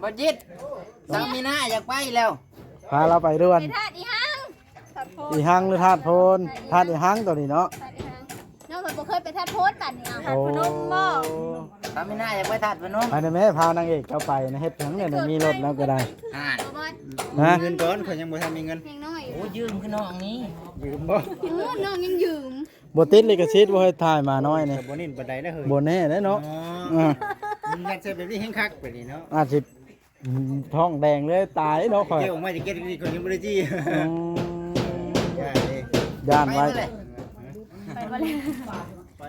ບໍ່ຈິດ ສາວມີນາຢາກໄປແລ້ວ ພາລາວໄປດ່ວນ. ໄປທາດອີຫຍັງ? ທາດໂພນ ອີຫຍັງ ຫຼືທາດໂພນ? ທາດອີຫຍັງ ທາດອີຫຍັງໂຕນີ້ເນາະ? ທາດອີຫຍັງ? ນ້ອງເພິ່ນບໍ່ເຄີຍໄປທາດໂພນບັດນີ້. ເອົາ ທາດພະນົມບໍ່? ໂອ້ ສາວມີນາຢາກໄປທາດພະນົມ. ໄປນະແມ່ ພານາງເອກເຈົ້າໄປນະ. ເຮັດຫຍັງແນວນີ້ ມີລົດແລ້ວກໍໄດ້. ຮະ? ມີເງິນກ່ອນ ຂ້ອຍຍັງບໍ່ທັນມີເງິນ. ຍັງນ້ອຍ ໂອ້ ຢືມຄືນ້ອງນີ້ ຢືມບໍ່? ເອີ ນ້ອງຍັງຢືມ. ບໍ່ຕິດລິຂະສິດ ບໍ່ໃຫ້ຖ່າຍໝານ້ອຍນີ້. ບໍ່ເນັ້ນປານໃດເດີເຮີ້ຍ. ບໍ່ແນ່ເດ້ເນາະ. ເອີ ມັນແມ່ນໃຊ້ແບບນີ້ແຮງຄັກປານນີ້ເນາະ. ອາດຊິ ອືມ ທ້ອງແດງເລີຍ ຕາຍເນາະຂ້ອຍ. ເກັບອອກມາຈາກເກັດນີ້ ຂ້ອຍຍັງບໍ່ໄດ້ຈີ້. ອືມ ຢ້ານເດ້ ຢ້ານໄວ້. ໄປບໍ່ໄດ້ ໄປ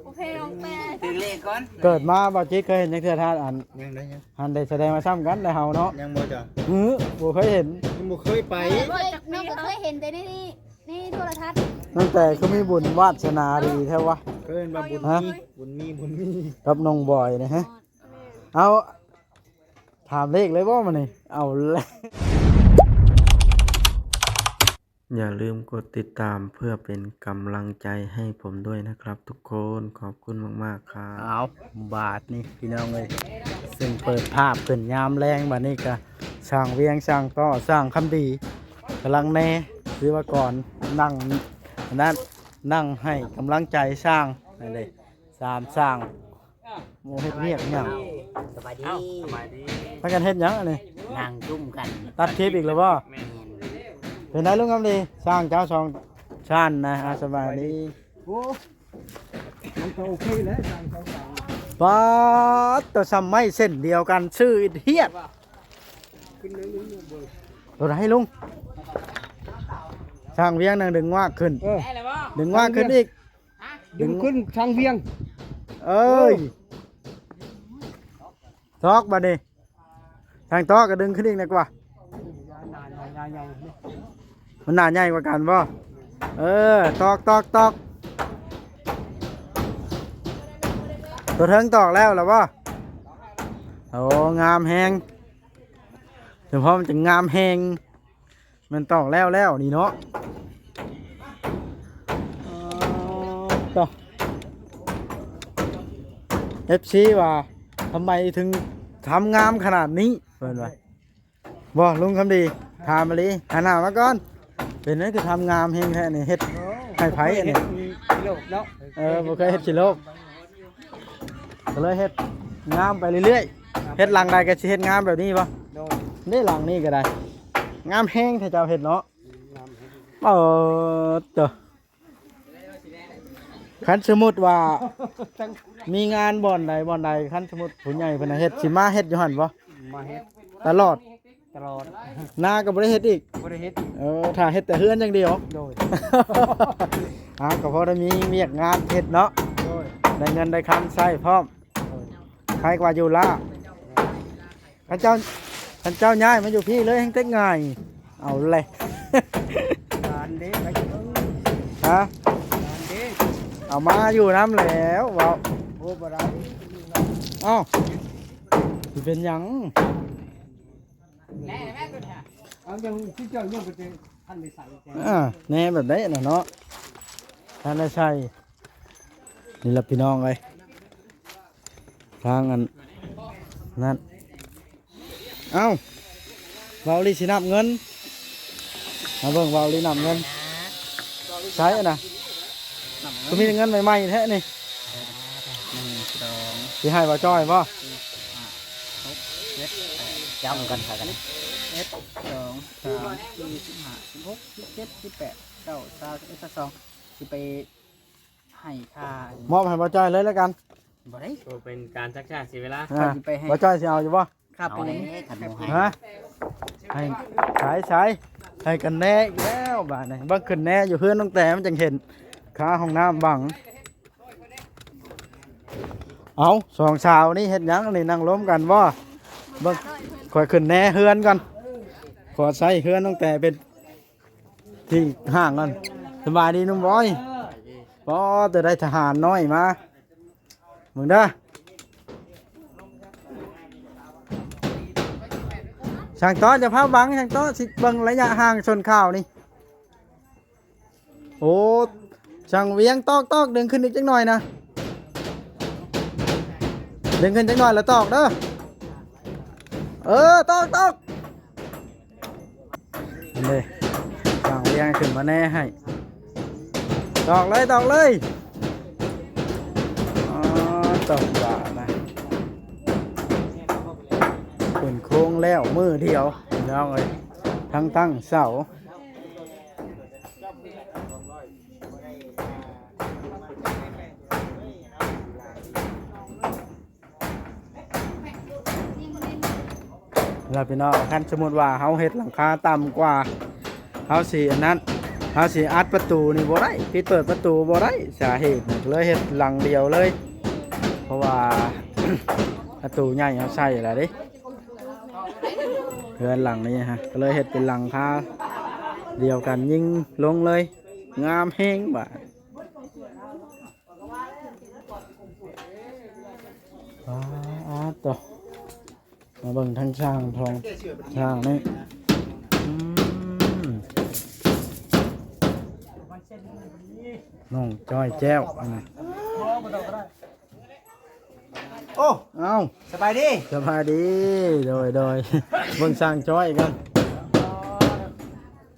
ໂອເຄ ອອກແຕ່ ຖືກເລກກ່ອນ. ເກີດມາບໍ່ຈິດເຄີຍເຫັນຈັກເທື່ອທາດອັນ ຍັງໄດ້ ຍັງ ຫັ້ນໄດ້ສະແດງວ່າຊ້ຳກັນໄດ້ເຮົາເນາະ. ຍັງບໍ່ຈ້ະ? ອື ບໍ່ເຄີຍເຫັນ ຍັງບໍ່ເຄີຍໄປ. ນ້ອງກໍເຄີຍເຫັນແຕ່ໃນ ໃນໂທລະທັດ. ຕັ້ງແຕ່ຄືມີບຸນວາດສະໜາດີແທ້ວະ. ເອີ້ນວ່າບຸນມີ ບຸນມີ ບຸນມີ ກັບນ້ອງບອຍນະຮະ. ເອົາ ຖາມເລກເລີຍບໍ່ມື້ນີ້? ເອົາແຫຼະ. ຢ່າລືມກົດຕິດຕາມເພື່ອເປັນກຳລັງໃຈໃຫ້ຜົມດ້ວຍນະຄັບທຸກຄົນ. ຂອບຄຸນມາກໆຄັບ. ເອົາ ບາດນີ້ພີ່ນ້ອງເອີຍ ຊຶ່ງເປີດພາບຂຶ້ນຍາມແລງ ບາດນີ້ກະຊ່າງວຽງ ຊ່າງຕໍ່ ຊ່າງຄຳດີ ກຳລັງແນຄືວ່າກ່ອນ ນັ່ງ ອັນນັ້ນ ນັ່ງໃຫ້ກຳລັງໃຈຊ່າງ ນັ້ນເດ້ ສາມຊ່າງ. ໂອ້ ເຮັດວຽກຫຍັງ? ສະບາຍດີ. ເອົ້າ ສະບາຍດີ. ພາກັນເຮັດຫຍັງອັນນີ້? ນັ່ງຈຸ້ມກັນ ຕັດຄລິບອີກແລ້ວບໍ່? ແມ່ນ. ເປັນໄດລຸງຄຳດີ? ຊ່າງເຈົ້າສອງຊັ້ນນະ. ອ່າ ສະບາຍດີ. ໂອ້ ມັນກໍໂອເຄແຫຼະ ຊ່າງສອງຊ່າງ. ປາດ ໂຕສ່ຳໄມ້ເສັ້ນດຽວກັນ ຊື່ອິດຮຽດ. ໂຕໃດລຸງ? ຊ່າງວຽງນັ່ງດຶງວາກຂຶ້ນ. ເອີ ດຶງວາກຂຶ້ນອີກ. ດຶງຂຶ້ນຊ່າງວຽງ. ເອີຍ ໂອ້ ຕອກບາດນີ້ ຊ່າງຕອກກໍດຶງຂຶ້ນອີກແນ່ກວ່າ. ມັນໜ້າໃຫຍ່ກວ່າກັນບໍ່? ເອີ ຕອກ ຕອກ ຕອກ. ຕົວເທິງຕອກແລ້ວລະບໍ່? ໂອ້ ງາມແຮງ. ສະເພາະມັນຈະງາມແຮງ. ແມ່ນຕອກແລ້ວແລ້ວນີ້ເນາະ. ເອີ ເອັຟຊີວ່າ ທຳໄມເຖິງທຳງາມຂະໜາດນີ້ ເພິ່ນວ່າ. ບໍ່ ລຸງຄຳດີ ຖາມອີ່ຫຼີ ຫັນໜ້າມາກ່ອນ. ເປັນຫຍັງຄືທຳງາມແຮງແທ້ນີ້? ເຮັດໃຫ້ໃຜອັນນີ້? ເອີ ບໍ່ເຄີຍເຮັດຊິໂລກ ກໍເລີຍເຮັດງາມໄປເລື້ອຍໆ. ເຮັດຫຼັງໃດກໍຊິເຮັດງາມແບບນີ້ບໍ່? ໂດຍ. ເດ້ ຫຼັງນີ້ກໍໄດ້ ງາມແຮງແທ້ເຈົ້າເຮັດເນາະ. ເອີ ເຈົ້າ ຄັນສົມມຸດວ່າມີງານບ່ອນໃດບ່ອນໃດ ຄັນສົມມຸດຜູ້ໃຫຍ່ເພິ່ນເຮັດ ຊິມາເຮັດຢູ່ຫັ້ນບໍ່? ມາເຮັດຕະຫຼອດ. ຕະຫຼອດ. ນາກໍບໍ່ໄດ້ເຮັດອີກ? ບໍ່ໄດ້ເຮັດ. ເອີ ຖ້າເຮັດແຕ່ເຮືອນຢ່າງດຽວ. ໂດຍ. ອ່າ ກໍພໍໄດ້ມີວຽກງານເຮັດເນາະ. ໂດຍ. ໄດ້ເງິນໄດ້ຄຳໃຊ້ພ້ອມ. ໂດຍ. ໃຄກວ່າຢູ່ລາວ. ຄັນເຈົ້າ ຄັນເຈົ້າຍ້າຍມາຢູ່ພີ້ເລີຍແຮ່ງເຕັກງ່າຍ. ເອົາແຫຼະ. ການເດ້ ໄປເບິ່ງ. ຮະ? ການເດ້. ເອົາມາຢູ່ນຳແລ້ວເວົ້າ. ໂອ້ ບໍ່ໄດ້. ເອົ້າ ຊິເປັນຫຍັງ? ເອົາຫຍັງຄືເຈົ້າຍັງບໍ່ໄດ້ທັນໄດ້ໃສ່. ອ່າ ແນ່ແບບໃດນະເນາະ ທັນໄດ້ໃສ່. ນີ້ລະພີ່ນ້ອງເອີຍ ທາງອັນນັ້ນ. ເອົ້າ ເວົ້າລີຊິນັບເງິນ. ມາເບິ່ງເວົ້າລີນັບເງິນ. ໃສນະ? ຄືມີແຕ່ເງິນໃໝ່ໆແທ້ນີ້. ໜຶ່ງ ສອງ ຊິໃຫ້ບ່າວຈ້ອຍບໍ່? ຫ້າ ຫົກ ເຈັດ ແປດ ຈຳກັນຫາກັນ. ສິບເອັດ ສອງ ສາມ ສີ່ ສິບຫ້າ ສິບຫົກ ສິບເຈັດ ສິບແປດ ສິບເກົ້າ ຊາວ ສິບເອັດ ຊາວສອງ ຊິໄປ ໃຫ້ຄ່າ ມອບໃຫ້ບ່າວຈ້ອຍເລີຍລະກັນ. ບໍ່ໄດ້ ໂອ ເປັນການຊັກຊ້າເສຍເວລາ. ອ່າ ບ່າວຈ້ອຍຊິເອົາຢູ່ບໍ່? ຄັບ ເອົາເລີຍ ຄັນບໍ່ໃຫ້ ຮະ? ໃຫ້ ໃສ ໃສ ໃຫ້ກັນແນ່ອີກແລ້ວບາດນີ້. ເບິ່ງຂຶ້ນແນ່ຢູ່ເຮືອນນ້ອງແຕ ມັນຈັ່ງເຫັນຄາຫ້ອງນ້ຳບັງ. ເອົ້າ ສອງສາວນີ້ເຮັດຫຍັງນີ້? ນັ່ງລົມກັນບໍ່? ເບິ່ງ ຂ້ອຍຂຶ້ນແນ່ເຮືອນກ່ອນ ຂໍໃຊ້ເຮືອນນ້ອງແຕເປັນ ທີ່ຫ້າງນັ້ນ. ສະບາຍດີໜຸ່ມບອຍ. ປໍ ແຕ່ໄດ້ທະຫານນ້ອຍມາ ເບິ່ງເດີ. ຊ່າງຕໍ່ ຢ່າພາບັງ ຊ່າງຕໍ່ ຊິເບິ່ງໄລຍະຫ່າງຊົນຂ່າວນີ້. ໂອ້ ຊ່າງວຽງ ຕອກໆ ດຶງຂຶ້ນອີກຈັກໜ້ອຍນະ ດຶງຂຶ້ນຈັກໜ້ອຍລະຕອກເດີ. ເອີ ຕອກ ຕອກ ເດ້ ສ້າງວຽງຂຶ້ນມາແນ່ໃຫ້ ຕອກເລີຍ ຕອກເລີຍ ອໍ ຕອກບາດນະ ຂຶ້ນໂຄງແລ້ວມື້ດຽວ ພີ່ນ້ອງເອີຍ ທັງຕັ້ງເສົາ. ແລ້ວພີ່ນ້ອງ ຄັນສົມມຸດວ່າເຮົາເຮັດຫຼັງຄາຕ່ຳກວ່າ ເຮົາຊິອັນນັ້ນ ເຮົາຊິອັດປະຕູນີ້ບໍ່ໄດ້ ປິດເປີດປະຕູບໍ່ໄດ້ ສາເຫດນີ້ ເລີຍເຮັດຫຼັງດຽວເລີຍ ເພາະວ່າປະຕູໃຫຍ່ເຮົາໃສ່ແລ້ວເດ້ ເຮືອນຫຼັງນີ້ຮະ ກໍເລີຍເຮັດເປັນຫຼັງຄາດຽວກັນ ຍິງລົງເລີຍ ງາມແຮງບາດ. ອາ ໂຕ ມາເບິ່ງທາງຊ່າງທອງ ຊ່າງນີ້ ອືມ ນ້ອງຈ້ອຍແຈ້ວ ອັນນີ້ ໂອ້ ເອົ້າ ສະບາຍດີ ສະບາຍດີ ໂດຍ ໂດຍ ເບິ່ງຊ່າງຈ້ອຍກ່ອນ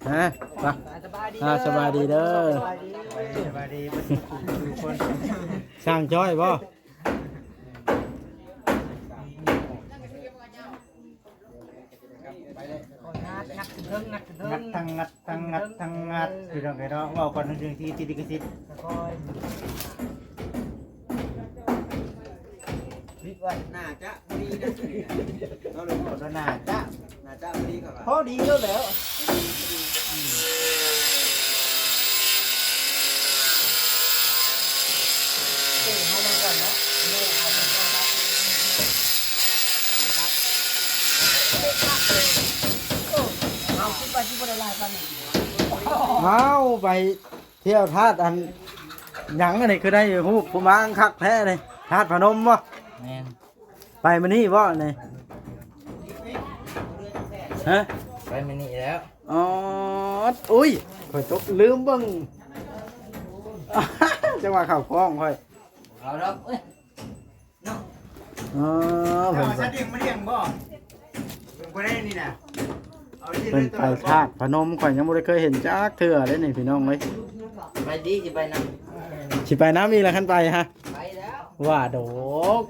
ຮະ ໄປ ສະບາຍດີ ອ່າ ເດີ ສະບາຍດີເດີ ສະບາຍດີ ສະບາຍດີ ທຸກຄົນ ຊ່າງຈ້ອຍບໍ່? ງັດ ງັດຂຶ້ນເທິງ ງັດຂຶ້ນເທິງ ງັດທັງງັດທັງງັດທັງງັດ ພີ່ນ້ອງເອີຍເນາະ ເວົ້າກ່ອນເລື່ອງທີ່ຕິດລິຂະສິດ ຄ່ອຍໆ ປິດໄວ້ ໜ້າຈະພໍດີນະ ເນາະ ໜ້າຈະ ໜ້າຈະພໍດີ ພໍດີແລ້ວແຫຼະ ອືມ ເອົາມາກ່ອນເນາະ ເອົາ ຄິດວ່າຊິບໍ່ໄດ້ຫຼາຍປານນີ້ ເອົາ ໄປທ່ຽວທາດອັນຫຍັງອັນນີ້ ຄືໄດ້ຮູບຜູ້ມາຄັກແທ້ນີ້ ທາດພະນົມບໍ່? ແມ່ນ ໄປມື້ນີ້ບໍ່ນີ້? ຮະ? ໄປມື້ນີ້ແລ້ວ ອໍ ໂອ້ຍ ຂ້ອຍຕົກ ລືມເບິ່ງ ຈັງຫວະເຂົ້າກ້ອງຂ້ອຍ ເອົາດອກ ເອີຍ ອໍ ເພິ່ນ ເອົາສະດິງມາລ້ຽງບໍ່? ບໍ່ໄດ້ນີ້ນະ ເພິ່ນໄປທາດພະນົມ ຂ້ອຍຍັງບໍ່ໄດ້ເຄີຍເຫັນຈັກເທື່ອເດ້ນີ້ ພີ່ນ້ອງເອີຍ ໄປຕິ ຊິໄປນຳ ຊິໄປນຳອີກລະ ຄັນໄປຮະ ໄປແລ້ວ ວ່າດອກ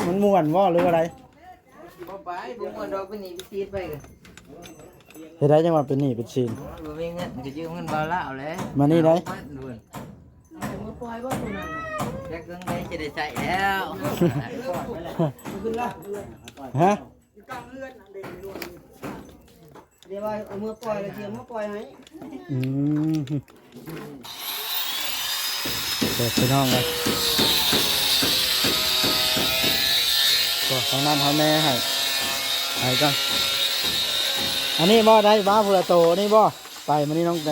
ມັນມ່ວນບໍ່ ຫຼືວ່າໃດ? ບໍ່ໄປ ບໍ່ມ່ວນດອກ ເປັນໜີ້ເປັນສິນໄປ ເຮັດໃດຈັ່ງວ່າເປັນໜີ້ເປັນສິນ ບໍ່ມີເງິນ ກໍຢືມເງິນບ່າວລາວແຫຼະ ມານີ້ໄດ໋ ເອົາເງິນ ເອົາເງິນປ່ອຍບໍ່ ຕົວນັ້ນ ຈັກເລື່ອງໃດຈະໄດ້ໃຊ້ແລ້ວ ຮະ? ດຽວວ່າເອົາເມືອປ່ອຍ ແລ້ວຊິເອົາມາປ່ອຍໃຫ້ ອືມ ເດີ ພີ່ນ້ອງເອີຍ ໂອ້ ທາງນັ້ນເຮົາແນ່ໃຫ້ ໄປກ່ອນ ອັນນີ້ບໍ່ ໄດ້ມາຜູ້ລະໂຕນີ້ບໍ່? ໄປມື້ນີ້ນ້ອງແຕ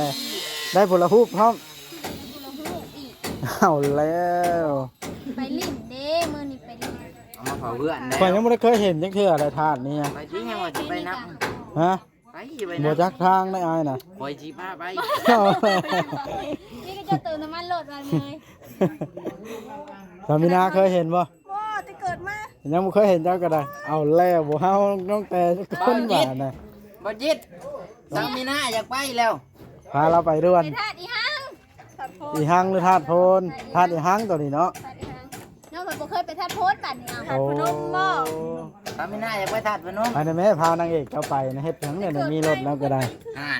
ໄດ້ຜູ້ລະຮູບພ້ອມ ເອົາແລ້ວ ໄປຫຼິ້ນເດ້ ມື້ນີ້ໄປຫຼິ້ນ ເອົາມາເຝົ້າເຮືອນແລ້ວ ຂ້ອຍຍັງບໍ່ໄດ້ເຄີຍເຫັນຈັກເທື່ອເລີຍ ທາດນີ້ ໄປຕິ ຍັງວ່າຊິໄປນຳ ຮະ? ໄປໄປນຳ ບໍ່ຈັກທາງໄດ໋ອ້າຍນະ ຂ້ອຍຊິພາໄປ ນີ້ກໍຈະເຕີມນ້ຳມັນລົດວ່າເລີຍ ສາມີນາເຄີຍເຫັນບໍ່? ບໍ່ ແຕ່ເກີດມາ ຍັງບໍ່ເຄີຍເຫັນເຈົ້າກໍໄດ້ ເອົາແລ້ວ ບໍ່ເຮົານ້ອງແຕຈັກຄົນ ບໍ່ຈິດ ບາດນະ ບໍ່ຈິດ ສາມີນາຢາກໄປແລ້ວ ພາລາວໄປດ່ວນ ໄປທາດອີ່ຫຍັງ? ທາດໂພນ ອີ່ຫຍັງ ຫຼືທາດໂພນ ທາດອີ່ຫຍັງ ທາດອີ່ຫຍັງຕົວນີ້ເນາະ ທາດອີ່ຫຍັງ ນ້ອງເພິ່ນບໍ່ເຄີຍໄປທາດໂພນ ບາດນີ້ເອົາ ໂອ້ ທາດພະນົມບໍ່? ສາມີນາຢາກໄປທາດພະນົມ ໄປນະແມ່ ພານາງເອກເຈົ້າໄປນະ ເຮັດຫຍັງແດ່ ມີລົດແລ້ວກໍໄດ້ ອ່າ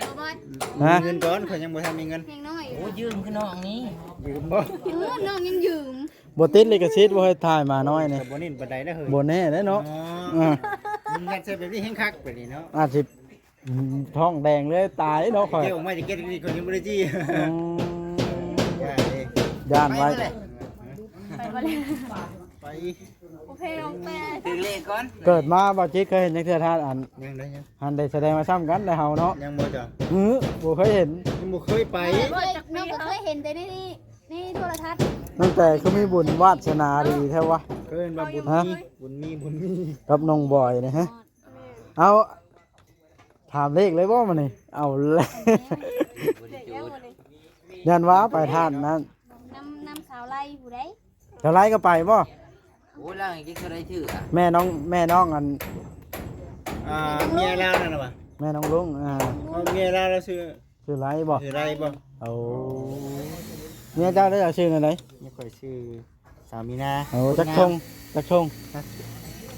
ຮະ? ມີເງິນກ່ອນ ຂ້ອຍຍັງບໍ່ທັນມີເງິນ ຍັງນ້ອຍ ໂອ້ ຢືມຄືນ້ອງນີ້ ຢືມບໍ່? ເອີ ນ້ອງຍັງຢືມ ບໍ່ຕິດລິຂະສິດ ບໍ່ໃຫ້ຖ່າຍໝານ້ອຍນີ້ ກໍບໍ່ເນັ້ນປານໃດເດີເຮີ້ຍ ບໍ່ແນ່ເດ້ເນາະ ເອີ ອືມ ຍັດໃສ່ແບບນີ້ແຮງຄັກ ບາດນີ້ເນາະ ອາດຊິ ອືມ ທ້ອງແດງເລີຍ ຕາຍເນາະຂ້ອຍ ເກັບອອກມາຈະເກັບນີ້ ຂ້ອຍຍັງບໍ່ໄດ້ຈີ້ ອືມ ຢ້ານເດ້ ຢ້ານໄວ້ ໄປບໍ່ໄດ້ ໄປບໍ່ໄດ້ ໄປ ໂອເຄ ນ້ອງແຕ ຖືກເລກກ່ອນ ເກີດມາບໍ່ຈິດເຄີຍເຫັນຈັກເທື່ອທາດອັນ ຍັງໄດ້ ຍັງ ຫັ້ນໄດ້ ສະແດງວ່າຊ້ຳກັນໄດ໋ເຮົາເນາະ ຍັງບໍ່ຈ້ະ ຫື ບໍ່ເຄີຍເຫັນ ຍັງບໍ່ເຄີຍໄປ ນ້ອງກໍເຄີຍເຫັນແຕ່ໃນນີ້ ໃນໂທລະທັດ ຕັ້ງແຕ່ຄືມີບຸນວາດສະໜາດີແທ້ວະ ເອີ້ນວ່າບຸນມີ ບຸນມີ ບຸນມີ ກັບນ້ອງບອຍນີ້ຮະ ເອົາ ຖາມເລກເລີຍບໍ່ມື້ນີ້ ເອົາແລ້ວ ຢ້ານວ່າໄປທາດນັ້ນ ນຳ ນຳສາວໄລຜູ້ໃດ ສາວໄລກໍໄປບໍ່? ໂອ້ ລາວຍັງກິນເທົ່າໃດເທື່ອ ແມ່ນ້ອງ ແມ່ນ້ອງອັນ ອ ອ່າ ເມຍລາວນັ້ນນະຫວາ? ແມ່ນ້ອງລຸງ ອ່າ ເອີ ເມຍລາວລາວຊື່ ຊື່ໄລບໍ່? ຊື່ໄລບໍ່? ໂອ້ ເມຍເຈົ້າເດ້ ຊື່ແນວໃດ? ເມຍຂ້ອຍຊື່ສາວມີນາ. ໂອ້ ຈັກທົ່ງ ຈັກທົ່ງ? ຮະ?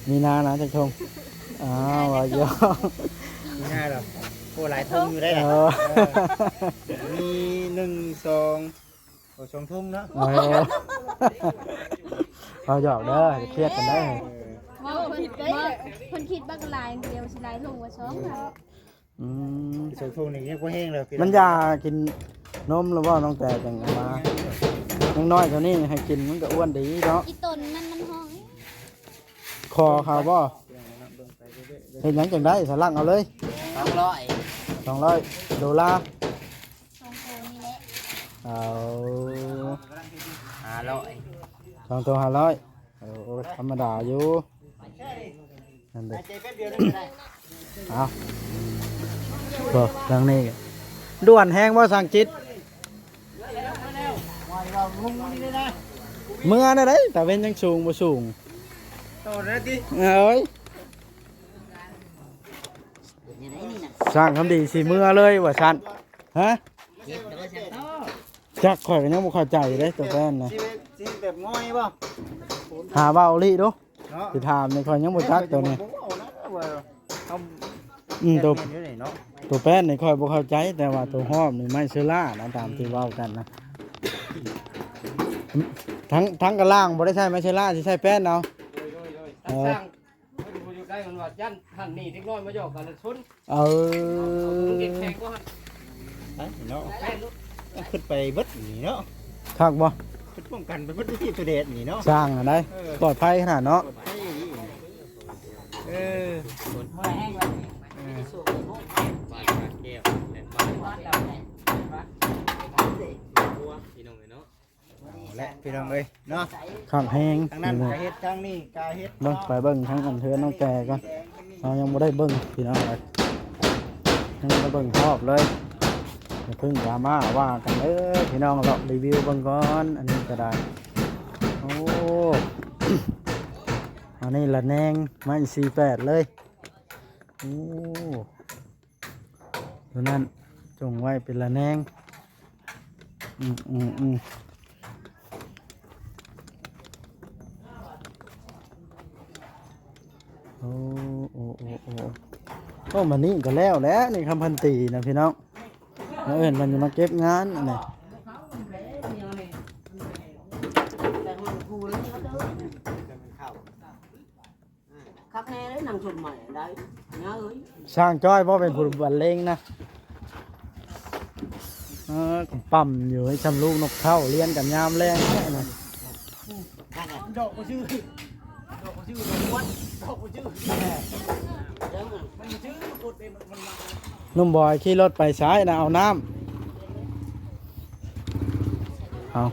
ມີນານະ ຈັກທົ່ງ? ອ້າວ ວ່າຢອກ ມີນາເນາະ. ໂອ້ ຫຼາຍທົ່ງຢູ່ໄດ໋ລະ. ເອີ ເອີ ມີໜຶ່ງ ສອງ ໂອ້ ສອງທົ່ງເນາະ. ໂອ້ ເວົ້າຢອກເດີ ຢ່າຄຽດກັນໄດ໋. ເອີ ເວົ້າຜິດໄດ໋ ເພິ່ນຄິດບັກຫຼາຍດຽວ ຊິຫຼາຍທົ່ງກວ່າສອງ. ອືມ ສອງທົ່ງນີ້ຍັງບໍ່ແຮງເລີຍ. ມັນຢາກກິນນົມແລ້ວບໍ່ ນ້ອງແຕຈັ່ງເອົາມາ? ຍັງນ້ອຍເທົ່ານີ້ໃຫ້ກິນມັນກໍອ້ວນດີເນາະ. ອີ່ຕົນນັ້ນມັນຮ້ອງ ຂໍເຂົາບໍ່? ເຮັດຫຍັງຈັ່ງໄດ້ ສະຫຼັງເອົາເລີຍ. ສອງຮ້ອຍ ສອງຮ້ອຍໂດລາ. ສອງໂຕນີ້ແຫຼະ ເອົາ ຫ້າຮ້ອຍ ສອງໂຕຫ້າຮ້ອຍ. ໂອ້ ທຳມະດາຢູ່ ນັ້ນເດ້. ເອົາ ບໍ່ ຫຼັງນີ້ດ່ວນແຮງບໍ່ ຊ່າງຈິດ? ເມືອແນວໃດ ຕາເວັນຍັງສູງບໍ່ສູງ. ຕໍ່ໄດ້ຕິ ເອີຍ ຊ່າງຄຳດີຊິເມືອເລີຍວ່າຊັ້ນ. ຮະ? ຈັກ ຂ້ອຍກໍຍັງບໍ່ເຂົ້າໃຈເດ້ ໂຕແປ້ນນະ. ຊິເຮັດ ຊິເຮັດແບບງອຍບໍ່? ຫາເວົ້າອີ່ຫຼີດູ. ເນາະ ຊິຖາມນີ້ ຂ້ອຍຍັງບໍ່ຈັກໂຕນີ້. ບໍ່ເວົ້ານະວ່າເຮົາ ອືມ ໂຕ ແມ່ນຢູ່ນີ້ເນາະ. ໂຕແປ້ນນີ້ຂ້ອຍບໍ່ເຂົ້າໃຈ ແຕ່ວ່າໂຕຮອບນີ້ໄມ້ເຊີລ່ານະ ຕາມທີ່ເວົ້າກັນນະ. ທັງ ທັງກະລ່າງບໍ່ໄດ້ໃຊ້ໄມ້ເຊີລ່າ ຊິໃຊ້ແປ້ນເອົາ. ໂດຍ ໂດຍ ໂດຍ ເອີ ທາງຊ່າງ ເພິ່ນບໍ່ຢູ່ໃກ້ ເພິ່ນວ່າຢ້ານຫັ້ນນີ້ເດັກນ້ອຍມາຢອກກັນແລ້ວຊົນ. ເອີ ເອົາຕົວເດັກແຂງກ່ອນ ໄປເນາະ ໄປໂລດ ເອົາຂຶ້ນໄປເບິດນີ້ເນາະ. ຄັກບໍ່? ເພິ່ນປ້ອງກັນໄປເບິດທີ່ຕົວແດດນີ້ເນາະ ຊ່າງຫັ້ນໃດ໋. ເອີ ປອດໄພຂະໜາດເນາະ ປອດໄພອີ່ຫຼີ. ເອີ ເອີ ບ້ານນາແກ້ວ ແລະ ບ້ານ ພີ່ນ້ອງເອີຍເນາະ. ເອົາແຫຼະພີ່ນ້ອງເອີຍເນາະ ຄັກແຮງ. ທາງນັ້ນກໍເຮັດ ທາງນີ້ກໍເຮັດ ເບິ່ງ ເນາະ ໄປເບິ່ງທາງອັນເຮືອນນ້ອງແຕ່ກ່ອນ. ເຮົາຍັງບໍ່ໄດ້ເບິ່ງພີ່ນ້ອງເອີຍ ຍັງບໍ່ໄດ້ເບິ່ງຮອບເລີຍ. ຢ່າເພິ່ງດຣາມາວ່າກັນເດີພີ່ນ້ອງ ເລາະຣີວິວເບິ່ງກ່ອນ. ອັນນີ້ກໍໄດ້ ໂອ້ ອັນນີ້ລະແນງໄມ້ສີ່ແປດເລີຍ. ໂອ້ ຕົວນັ້ນຈົ່ງໄວ້ເປັນລະແນງ. ອືມ ອືມ ອືມ ໂອ້ ໂອ້ ໂອ້ ໂອ້ ໂອ້ ມານີ້ກໍແລ້ວແຫຼະ ນີ້ຄຳພັນຕີນະພີ່ນ້ອງ. ມາເອີ້ນເພິ່ນມາເກັບງານອັນນີ້. ຄັກແນ່ເດ້ ນັ່ງຊົມໃໝ່ໄດ້ຍາເອີຍ. ຊ່າງຈ້ອຍບໍ່ເປັນຜູ້ບັນເລງນະ? ເອີ ກຳປ້ຳຢູ່ ໃຫ້ຊ່ຳລູກນົກເຂົາລຽນກັນຍາມແລງແທ້ນະ. ດອກບໍ່ຊື່ ດອກບໍ່ຊື່ ດອກບໍ່ຊື່ ດອກບໍ່ຊື່ ມັນບໍ່ຊື່ ກົດເດ້ ມັນ ມັນ ໜຸ່ມບອຍຂີ່ລົດໄປໃສນະ ເອົານ້ຳ. ເອົາ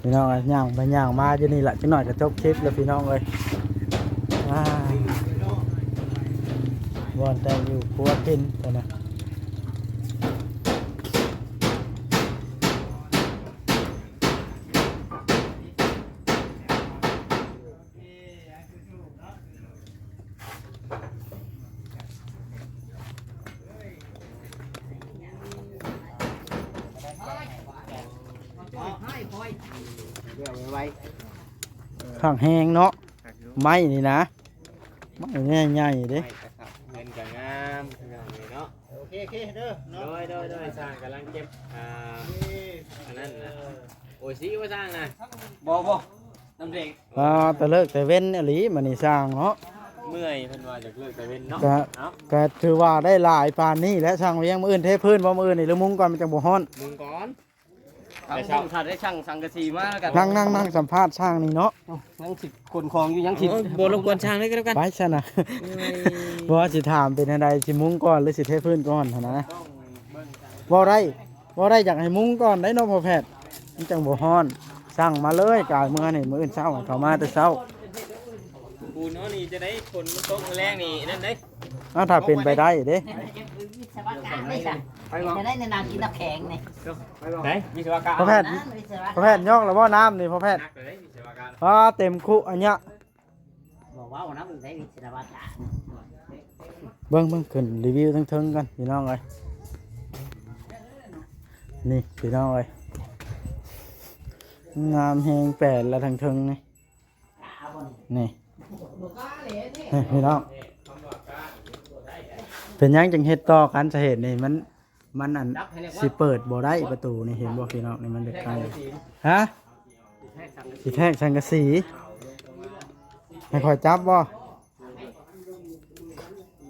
ພີ່ນ້ອງເອີຍ ຍ່າງໄປຍ່າງມາຢູ່ນີ້ລະ ຈັກໜ້ອຍກໍຈົບຄລິບແລ້ວພີ່ນ້ອງເອີຍ. ອ່າ ບ່ອນແຕ່ງຢູ່ຄົວກິນພຸ້ນນະ. ຄັກແຮງເນາະ ໄມ້ນີ້ນະ ໄມ້ໃຫຍ່ໆເດ້. ໄມ້ກະຄັກ ເຮືອນກະງາມ ພີ່ນ້ອງເອີຍເນາະ. ໂອເຄ ໂອເຄເດີເນາະ ໂດຍ ໂດຍ ໂດຍ ຊ່າງກຳລັງເກັບ ອ່າ ອັນນັ້ນນະ. ໂອຊິວ່າຊ່າງນະ ບໍ່ ບໍ່ ນ້ຳແດງ. ອ່າ ແຕ່ເລີກແຕ່ເວັນອີ່ຫຼີ ມື້ນີ້ຊ່າງເນາະ ເມື່ອຍ ເພິ່ນວ່າຢາກເລີກແຕ່ເວັນເນາະ. ກະ ເອົາ ກະຖືວ່າໄດ້ຫຼາຍປານນີ້ແຫຼະ ຊ່າງວຽງ. ມື້ອື່ນເທພື້ນບໍ່? ມື້ອື່ນນີ້ ຫຼືມຸງກ່ອນ ມັນຈັ່ງບໍ່ຮ້ອນ? ມຸງກ່ອນ ແຕ່ເຊົ້າ ຖ້າໄດ້ຊ່າງສັງກະສີມາແລ້ວກັນ. ນັ່ງ ນັ່ງ ນັ່ງສຳພາດຊ່າງນີ້ເນາະ. ຍັງຊິຂົນຂອງຢູ່ ຍັງຊິ ເອີ ບໍ່ລົບກວນຊ່າງເລີຍກໍແລ້ວກັນ ໄປຊັ້ນນະ. ໂອ້ຍ ບໍ່ ຊິຖາມເປັນແນວໃດ ຊິມຸງກ່ອນ ຫຼືຊິເທພື້ນກ່ອນຫັ້ນນະ. ເວົ້າໄດ້ ເວົ້າໄດ້ ຢາກໃຫ້ມຸງກ່ອນໄດ໋ເນາະພໍ່ແພດ ມັນຈັ່ງບໍ່ຮ້ອນ. ສັ່ງມາເລີຍ ກາຍເມືອນີ້ ມື້ອື່ນເຊົ້າໃຫ້ເຂົາມາແຕ່ເຊົ້າ. ປູນເຮົານີ້ຈະໄດ້ ຝົນມັນຕົກແລງນີ້ນັ້ນເດ້. ອ້າວ ຖ້າເປັນໄປໄດ້ເດ້ ວິສະວະກະໄດ້ຊະ ໄປບໍ່? ຈະໄດ້ນາກິນນ້ຳແຂງນີ້. ໄດ້ ວິສະວະກະ ພໍ່ແພດ ນະ ວິສະວະກະ ພໍ່ແພດ ຍອກແລ້ວບໍ່ນ້ຳນີ້ ພໍ່ແພດ? ໜັກເລີຍ ວິສະວະກະ ອ້າ ເຕັມຄຸອັນເນີ້ຍ. ບໍ່ເວົ້ານຳໄດ້ວິສະວະກະ. ເບິ່ງ ເບິ່ງ ຂຶ້ນຣີວິວເທິງໆກ່ອນພີ່ນ້ອງເອີຍ. ນີ້ພີ່ນ້ອງເອີຍ ງາມແຮງ ແປນລະເທິງໆນີ້ ນີ້ ນີ້ພີ່ນ້ອງ. ເປັນຫຍັງຈຶ່ງເຮັດຕໍ່ກັນ? ສາເຫດນີ້ມັນ ມັນອັນ ຊິເປີດບໍ່ໄດ້ປະຕູນີ້ ເຫັນບໍ່ພີ່ນ້ອງ? ນີ້ມັນເດັກໄກ່ ຮະ ຊິແທກສັງກະສີ ໃຫ້ຂ້ອຍຈັບບໍ່?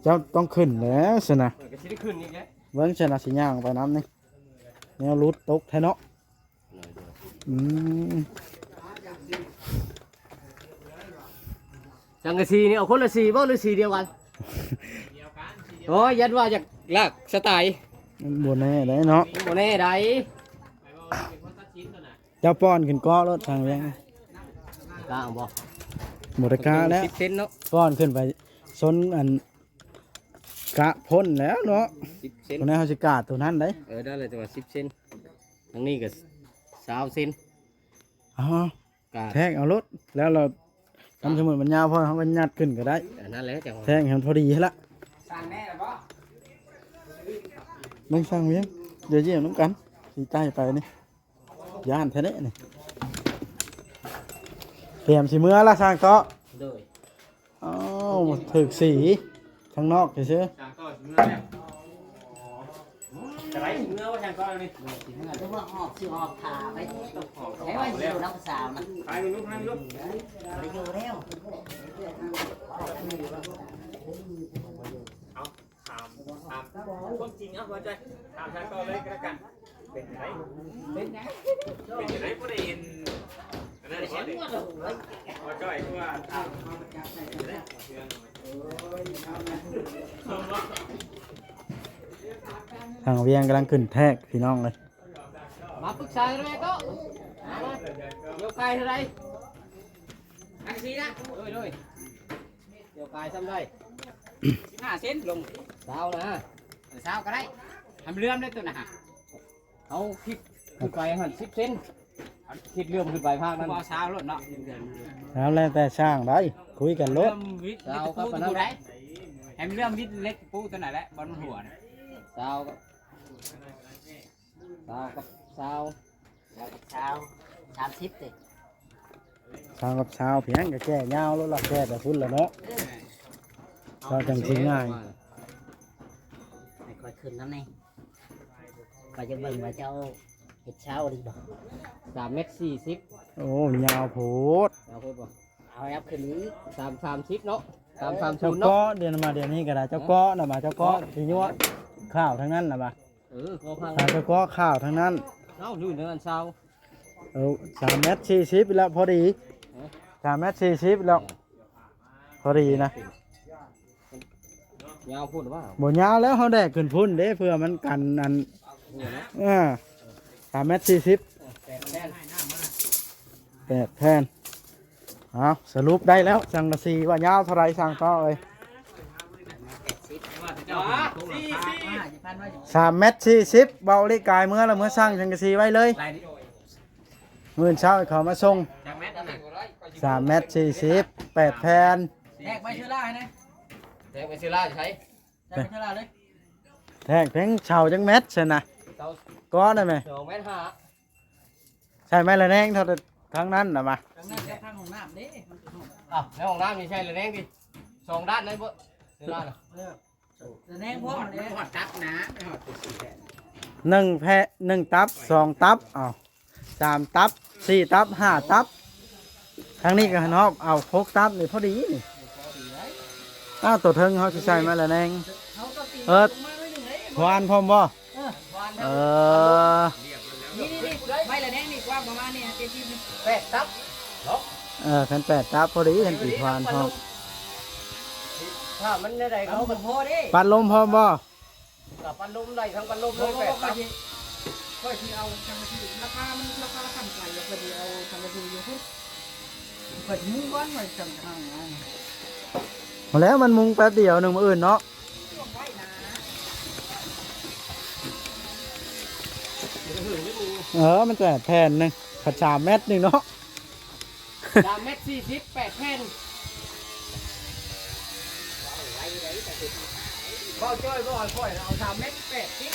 ເຈົ້າຕ້ອງຂຶ້ນແລ້ວຊັ້ນນະ. ເອີ ກໍຊິໄດ້ຂຶ້ນອີກແຫຼະ. ເບິ່ງຊັ້ນນະ ຊິຍ່າງໄປນຳນີ້ ແນວຫຼຸດຕົກແທ້ເນາະ. ອືມ ສັງກະສີນີ້ເອົາຄົນລະສີບໍ່ ຫຼືສີດຽວກັນ? ໂອ້ຍ ຢ້ານວ່າຢາກລາກສະໄຕ. ມັນບໍ່ແນ່ໄດ໋ເນາະ ມັນບໍ່ແນ່ໄດ໋. ເຈົ້າປ້ອນຂຶ້ນເກາະໂລດທາງວຽງ ກ້າບໍ່? ບໍ່ໄດ້ກ້າແລ້ວ ສິບເຊັນເນາະ. ປ້ອນຂຶ້ນໄປຊົນອັນ ກະພົ້ນແລ້ວເນາະ ສິບເຊັນ ໂຕນັ້ນເຮົາຊິກາດໂຕນັ້ນໄດ໋. ເອີ ໄດ້ແລ້ວ ແຕ່ວ່າສິບເຊັນ ທາງນີ້ກໍຊາວເຊັນ. ເອົາ ກາດ ແທກເອົາໂລດ ແລ້ວລະ ຄັນສົມມຸດມັນຍາວພໍ ເຮົາກໍຍັດຂຶ້ນກໍໄດ້. ອັນນັ້ນແຫຼະ ຈັ່ງວ່າ ແທກໃຫ້ມັນພໍດີຫັ້ນລະ. ສັ່ງແນ່ລະບໍ່? ແມ່ນສັ່ງວຽງ ດຽວຢ້ຽມນຳກັນ ຊິຈ່າຍໄປນີ້. ຢ້ານແທ້ເດ້ນີ້ ຕຽມຊິເມືອລະຊ່າງເຕາະ. ໂດຍ ອ້າວ ຖືກສີທາງນອກຊື່ໆ. ຊ່າງເຕາະຊິເມືອແລ້ວ ຈະໄດ້ຊິເມືອບໍ່ຊ່າງເຕາະນີ້? ຊິເມືອ ຫຼືວ່າອອກ ຊິອອກຖ້າໄປ ໃຫ້ວ່າຢູ່ນຳຜູ້ສາວນະ. ໄປລູກ ໄປລູກ ໄປຢູ່ແລ້ວ. ເອົາ ຖາມ ຖາມຄວາມຈິງ ເອົາ ເຂົ້າໃຈ ຖາມທາງຕໍ່ເລີຍກໍແລ້ວກັນ. ເປັນຈັ່ງໃດ? ເປັນຈັ່ງໃດ? ເປັນຈັ່ງໃດ? ບໍ່ໄດ້ເຫັນອັນນັ້ນບໍ່? ບໍ່ຈ່ອຍຄືວ່າຖາມ ທາງວຽງກຳລັງຂຶ້ນແທກ ພີ່ນ້ອງເອີຍ. ມາປຶກສາເລີຍໂຕະ ມາ ມາ ດຽວກາຍເທົ່າໃດ? ອັນສີ່ນະ? ໂດຍ ໂດຍ. ດຽວກາຍຊ່ຳໃດ? ສິບຫ້າເຊັນລົງ ຊາວນະ. ເອີ ຊາວກໍໄດ້ ໃຫ້ມັນເຫຼື່ອມເລີຍໂຕນະ. ເຮົາຄິດຂຶ້ນໄປຫັ້ນສິບເຊັນ ຄິດເລື່ອມຂຶ້ນໄປພາກນັ້ນ ເອົາຊາວໂລດເນາະ. ເອົາແລ້ວແຕ່ຊ່າງໄດ໋ ຄຸຍກັນໂລດ. ຊາວກັບອັນນັ້ນ ໃຫ້ມັນເລື່ອມວິດເຫຼັກປູໂຕນັ້ນແຫຼະ ບ່ອນມັນຮົ່ວນະ. ຊາວກັບ ຊາວກັບຊາວ ຊາວກັບຊາວ ສາມສິບຕິ. ຊາວກັບຊາວພຽງ ກໍແກ່ຍາວໂລດລະ ແກ່ໄປພຸ້ນລະເນາະ. ເອີ ເຈົ້າຈັ່ງຊິງ່າຍ. ໃຫ້ຂ້ອຍຂຶ້ນນຳແດ່ ຂ້ອຍຈະເບິ່ງວ່າເຈົ້າເຮັດຊາວອີ່ຫຼີບໍ່. ສາມແມັດສີ່ສິບ. ໂອ້ ຍາວໂພດ ຍາວໂພດບໍ່? ເອົາ ຍັບຂຶ້ນອີກ ສາມ ສາມສິບເນາະ ສາມ ສາມສູນເນາະ. ເຈົ້າເກາະ ດຽວມາດຽວນີ້ກໍໄດ້ ເຈົ້າເກາະນະ ມາ ເຈົ້າເກາະ ເອີ ຊິຍົວະຂ້າວທາງນັ້ນນະ ມາ. ເອີ ກໍພັງ ຖ້າສະເກາະຂ້າວທາງນັ້ນ ເອົາ ຢູ່ໃນນັ້ນຊາວ. ເອີ ສາມແມັດສີ່ສິບແລ້ວ ພໍດີ. ຮະ? ສາມແມັດສີ່ສິບແລ້ວ ເອີ ພໍດີນະ. ຍາວພຸ້ນວ່າ ບໍ່ຍາວແລ້ວ ເຮົາແດກຂຶ້ນພຸ້ນເດ້ ເພື່ອມັນກັນອັນ ເອີ ສາມແມັດສີ່ສິບ ເອີ ແປດແຜ່ນ ແປດແຜ່ນ. ເອົາ ສະຫຼຸບໄດ້ແລ້ວ ສັງກະສີວ່າຍາວເທົ່າໃດ ຊ່າງເຕາະເອີຍ? ສາມແມັດສີ່ສິບ ເບົາລິກາຍເມືອລະ ເມືອສັ່ງສັງກະສີໄວ້ເລີຍ ມື້ເຊົ້າເຂົາມາສົ່ງ. ສາມແມັດສີ່ສິບ ແປດແຜ່ນ. ແທກໄວ້ເຊີລາໃຫ້ແດ່ ແທກໄວ້ເຊີລາຢູ່ໃສ? ແທກເຊີລາເລີຍ ແທກເພິງເສົາຈັກແມັດຊັ້ນນະ? ເສົາ ກ້ອນໄດ້ແມ? ສອງແມັດຫ້າ. ໃສ່ໄມ້ລະແນງເທົ່າທາງນັ້ນນະມາ. ທາງນັ້ນກັບທາງຫ້ອງນ້ຳເດ້ ມັນຊິຮ້ອນ. ອ້າວ ໃນຫ້ອງນ້ຳນີ້ໃສ່ລະແນງຕິ ສອງດ້ານໄດ້ບໍ່? ເຊີລານະ ເອີ ລະແນງພ້ອມເດ້ ຮອດຕັບນະ ຮອດ ໜຶ່ງແຜ່ນ ໜຶ່ງຕັບ ສອງຕັບ ເອົາ ສາມຕັບ ສີ່ຕັບ ຫ້າຕັບ. ທາງນີ້ກໍເນາະ ເອົາຫົກຕັບນີ້ພໍດີນີ້. ອ້າວ ຕົວເທິງເຮົາຊິໃສ່ໄມ້ລະແນງ ເອີ ວານພ້ອມບໍ່? ເອີ ນີ້ໆໆ ໄມ້ລະແນງນີ້ກວ້າງປະມານນີ້ ເຈັດສິບ ແປດຕັບເນາະ. ເອີ ຄັນແປດຕັບພໍດີ ຄັນຕິດວານພ້ອມ. ຖ້າມັນແນວໃດເຮົາກໍພໍ ເດ້ ປັດລົມພ້ອມບໍ່? ກໍປັດລົມໄດ້ ທັງປັດລົມເລີຍ ແປດຕັບ. ຂ້ອຍຊິ ຂ້ອຍຊິເອົາສັງກະສີ ລາຄາມັນ ລາຄາສ່ຳກັນ ແລ້ວຂ້ອຍຊິເອົາສັງກະສີຢູ່ພຸ້ນ ຂ້ອຍຊິມຸງກ່ອນ ຂ້ອຍຈັ່ງທາງ. ພໍແລ້ວ ມັນມຸງແປັບດຽວໜຶ່ງ ມື້ອື່ນເນາະ. ເອີ ມັນແຕ່ແຜ່ນໜຶ່ງ ພັດສາມແມັດໜຶ່ງເນາະ. ສາມແມັດສີ່ສິບ ແປດແຜ່ນ. ເອົາຈ້ອຍບໍ່ໃຫ້ຂ້ອຍນະ ເອົາສາມແມັດແປດສິບ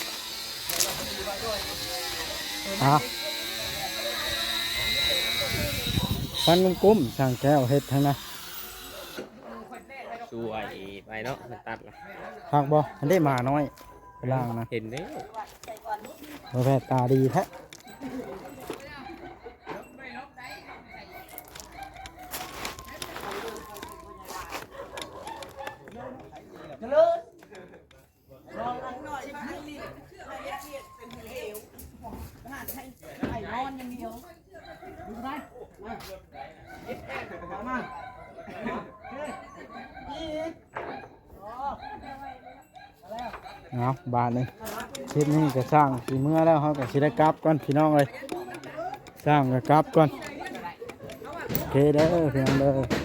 ຮະ ຄວັນກຸ້ມໆ ຊ່າງແກ້ວເຮັດທັງນັ້ນ ສວຍໄປເນາະ ມັນຕັດລະ ຄັກບໍ່? ອັນນີ້ໝານ້ອຍ ໄປລ້າງນະ ເຫັນເດ້ ບໍ່ແພ້ ຕາດີແທ້. ເອົາ ບາດນີ້ ຄລິບນີ້ກໍຊ່າງຊິເມືອແລ້ວ ເຮົາກໍຊິໄດ້ກັບກ່ອນພີ່ນ້ອງເອີຍ ຊ່າງກໍກັບກ່ອນ ໂອເຄເດີພີ່ນ້ອງເດີ.